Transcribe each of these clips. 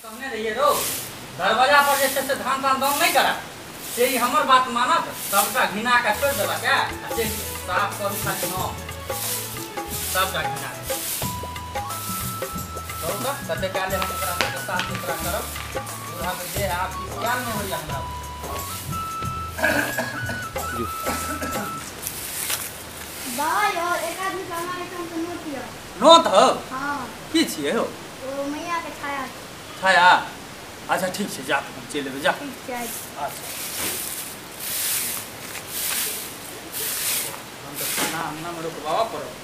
कहने रहियै रौ, दरवाजा पर जे छै से धान तान दाम नहि करा, से ई हमर बात मानत, सबटा घिना के छोड़ि देलक आ चलि साफ करू खाली। हँ, सबटा घिना कहू तऽ कते काले हम ओकरा सबके साफ सुथरा करब। बूढ़ाके देह आब किसियाल नहि होइए हमरा। बाबा यौ, एक आदमी के हमरा एहिठाम से नोत यऽ। नोत हौ? हाँ। की छियै हौ? ओ मैया के छाया। छाया? अच्छा ठीक छै, जा हम चलि एबै, जा। ठीक छै। अच्छा, हम तऽ खाना अंगनामे रोकबाबऽ पड़त।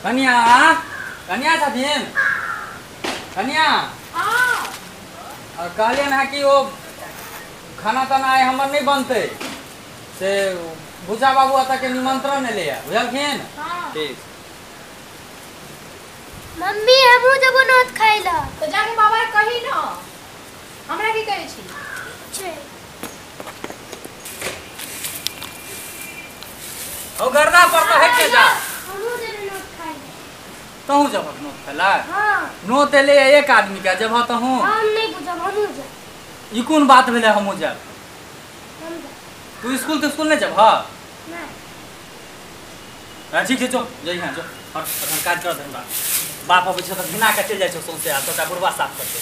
कनिया, कनिया छथिन? कनिया? हाँ। और कहलियनि हँ कि ओ खाना ताना आइ हमर नहि बनतै, से भूसा बाबू एतऽ के निमंत्रण एलैया, बुझलखिन? हाँ। ठीक। मम्मी, हमहूँ जेबो नोत खाइ लए। तऽ जाके बाबा के कही न, हमरा की कहै छी? छै। ओ गर्दा पर तऽ हटि के जा। हमहूँ जेबै नोत खाइ लए। तहूँ जेबहक नोत खाइ लए? हाँ। नोत एलैया एक आदमी के, जेबह तहूँ? हम नहि बुझब, हमहूँ जायब। ई कोन बात भेलै हमहूँ जायब? हम जायब। तू स्कूल तिस्कुल नहि जेबह? नहि। हाँ, ठीक छै, जो जइहें जो। हट, अखन काज कर दे हमरा। बाप अबै छै तऽ घिना के चलि जाइ छौ सौंसे, आ तोरा बुढ़वा साफ करतै।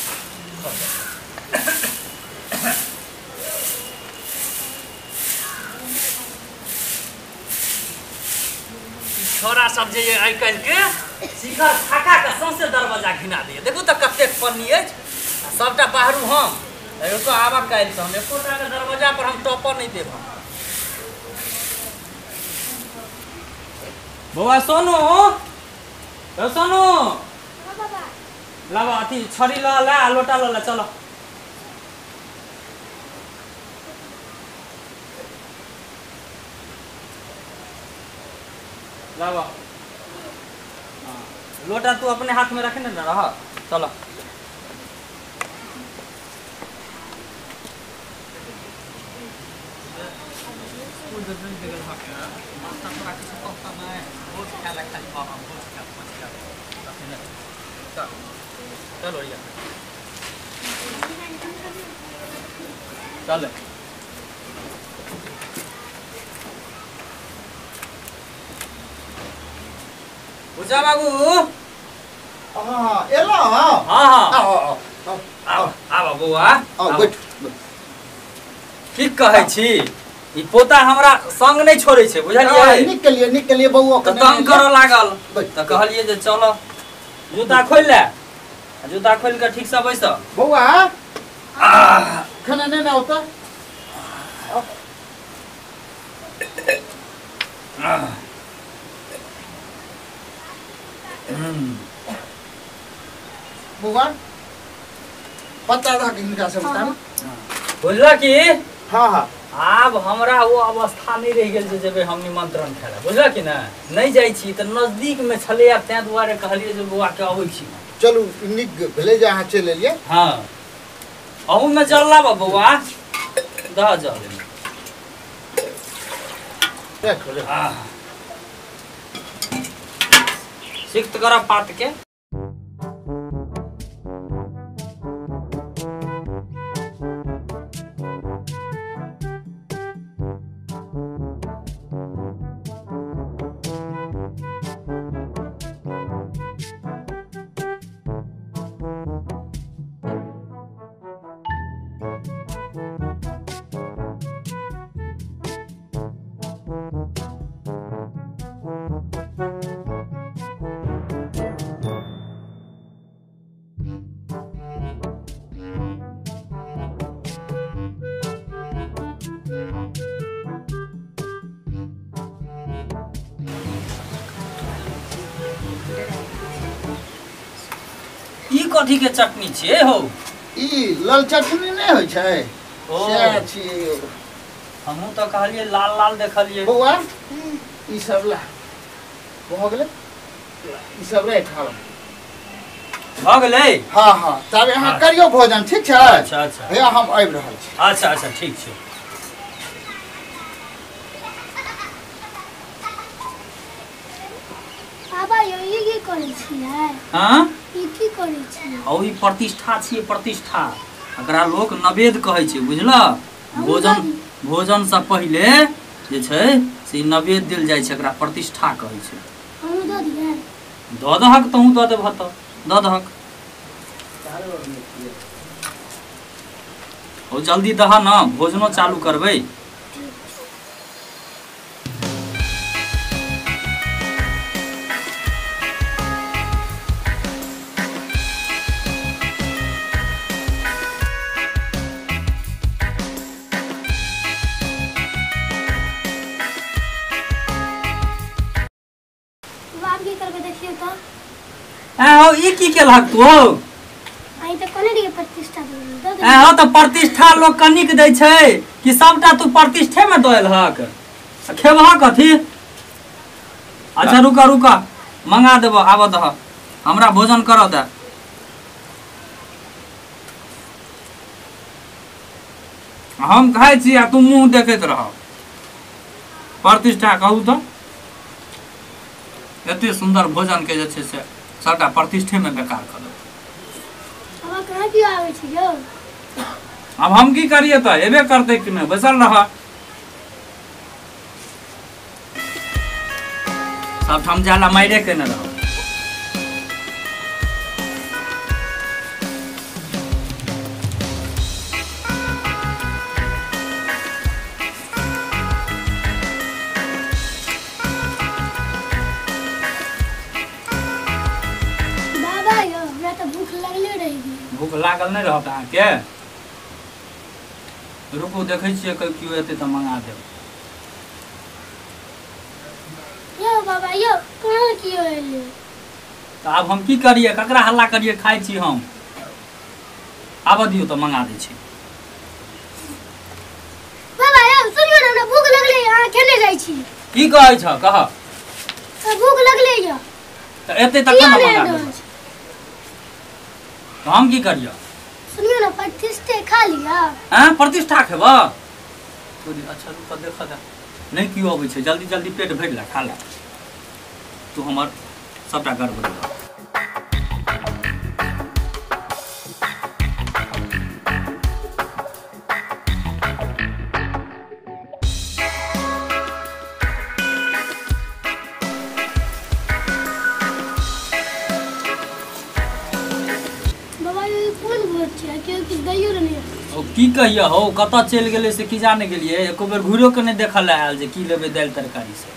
छोरा सब जे आइ काल्हि के शिखर खा के सौंसे दरवाजा घिना दैए। देखू तऽ कतेक पन्नी अछि, आ सबटा बाहरू हम एको आबक काल्हि से हम एकोटा के दरवाजा पर हम टॉपर नहि देब। हम बौआ सोनू, ओ सोनू। हाँ बाबा। लाबा अथी छड़ी लऽ ले आ लोटा लऽ ले, चलो। लाबा। हाँ, लोटा तू अपने हाथ में रखने न रह, चलो। चलो भैया, चल। पूजा बाबू। हाँ, एलहुँ? हाँ। हाँ हाँ। आओ आओ आओ। आब आब बौआ। आओ, बैठ। की कहै छी, ई पोता हमरा संग नहि छोड़ै छै, बुझलियै? नीक केलियै, नीक केलियै बौआ। तऽ तंग करऽ लागल तऽ कहलियै जे चलो, जूता खोलि ले, जूता खोलि कऽ ठीकसँ बैस। बौआ, खाना नहि ने औता? बौआ, पता रह हिनका से बता। बुझलह कि? हाँ हाँ। आब हमरा ओ अवस्था नहि रहि गेल जे जेबै हम निमंत्रण खाय लए, बुझलह कि नहि? नहि जाइ छी तऽ नजदीकमे छलैया, ताहि दुआरे कहलियै जे बौआके अबै छी। चलू, नीक भेलै जे अहाँ चलि एलियै। हाँ, अहूमे जल लाबऽ बौआ, दह जल। सिक्त करब पात के। ई कथी के चटनी छियै हौ? ई लाल चटनी नहि होइ छै, सएह छियै। हमहूँ तऽ कहलियै लाल लाल देखलियै। बौआ, ई सब ला भऽ गेलै, ई सब राखि आब। भऽ गेलै? हाँ हाँ, तब अहाँ करियौ भोजन, ठीक छै? अच्छा अच्छा। भैया, हम आबि रहल छी। अच्छा अच्छा, ठीक छै। बाबा यौ, करै छियै? हां, ई की करै छियै? औ ई प्रतिष्ठा छियै, प्रतिष्ठा। एकरा लोक नवेद कहै छै, बुझल? भोजन भोजन से पहिले जे छै से नवेद देल जाइ छै, एकरा प्रतिष्ठा कहै छै। हमहूँ दऽ दियै? दऽ दहक, तहूँ दऽ देबह तऽ दऽ दहक। ओ जल्दी दह न, भोजनो चालू करबै। बाप की करबै देखियौ तऽ। आ हो, ई की केलहक तू? आई तऽ कोने रहियै प्रतिष्ठा देबै। आ हो, तऽ प्रतिष्ठा लोक कनिक दै छै कि सबटा तू प्रतिष्ठे में दऽ एलहक? खेबह कथी? अच्छा रुका रुका, मंगा देबह, आबऽ दह, हमरा भोजन करऽ दे। हम खाइ छी आ तू मुँह देखैत रह। प्रतिष्ठा कहू तऽ, एते सुन्दर भोजन के जे छै से सबटा प्रतिष्ठे में बेकार कऽ देब। अब कहाँ कियो आबै छै यौ? अब हम की करिए तऽ एबे करतै कि नहि, बैसल रह। सब ठाम जाला मारे केने रह। बाबा यौ, हमरा तऽ भूख लगले रहि गेल। भूख लागल नहि रहत अहाँके? रुकू, देखै छियै केओ एतै तऽ मंगा देब। यौ बाबा यौ, कहाँ कियो एलै? तऽ आब हम की करियै, ककरा हल्ला करियै? खाइ छी हम, आबऽ दियौ तऽ मंगा दै छी। बाबा यौ सुनियौ ने, हमरा भूख लगले, अहाँ खेने जाइ छी। की कहै छह, कह। भूख लगले यौ। तऽ एतै तखन ने मंगा देब, तऽ हम की करियै? सुनियौ ने, प्रतिष्ठे खा लिअ। आँ, प्रतिष्ठा खेबह? अच्छा रुक, देख दे, नहि केओ अबै छै, जल्दी जल्दी पेट भरि ले, खा ले तू, हमर सबटा गड़बड़। बाबा यौ, कोन भोज छै? केओ किछु दैयो नहि। ओ की कहिए हौ, कतऽ चलि गेलै से की जाने गेलियै, एको बेर घुरियो के नहि देखऽ लए आयल जे की लेबै दालि तरकारी से।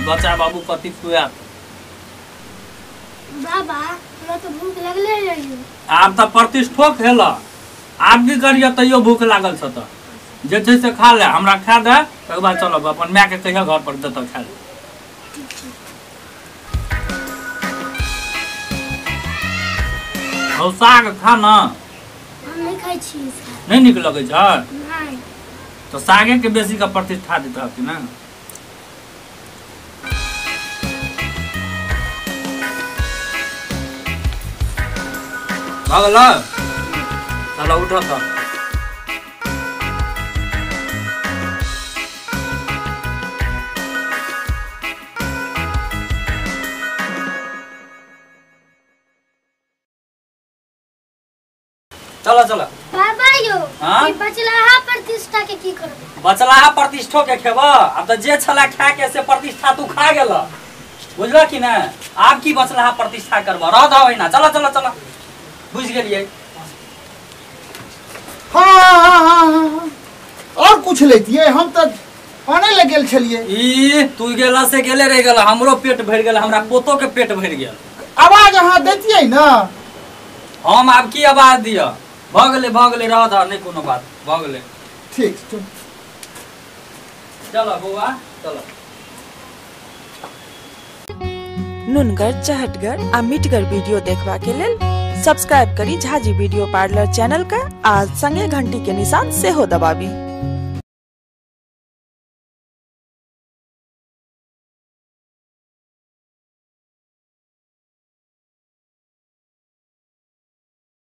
बच्चा बाबू कथी खुआत? बाबा हमरा तऽ भूख लगले रहियो। आब तऽ प्रतिष्ठो खेल, आब की करिय, तैयो भूख लागल छ तऽ जे छै से खा ले, हमरा खा दे, तकर बाद चलब अपन माय के कहिया घर पर देतऽ खा ले। हौ साग खा न। हम नहि खाइ छी साग। नहि नीक लगै छै? नहि। तऽ सागे के बेसी के प्रतिष्ठा दैत रहती ने। भऽ गेल? चलो उठऽ तऽ। चलो चलो। बाबा यौ, हाँ? ई बचलाहा प्रतिष्ठा के की करबै? बचलाहा प्रतिष्ठो के खेबह? आब तऽ जे छला खा के से प्रतिष्ठा तू खा गेल, बुझलह कि नहि? आब की बचलाहा प्रतिष्ठा करबह, रह दह ओहिना। चलो चलो चलो, बुझि गेलियै। हाँ हाँ हाँ हाँ, और कुछ लेतियै? हम तऽ आने लए गेल छलियै। ई तू गेला से गेले रहि गेल, हमरो पेट भरि गेल, हमरा पोतो के पेट भरि गेल। आवाज अहाँ दैतियै ने? हम आब की आवाज दिअ? भऽ गेलै भऽ गेलै, रह दह, नहि कोनो बात, भऽ गेलै। ठीक, चल। चलो बौआ चलो। नुनगर, चहटगर आ मिठगर वीडियो देखबा के लेल सब्सक्राइब करी झाजी वीडियो पार्लर चैनल का आ संगे घंटी के निशान सेहो दबाबी।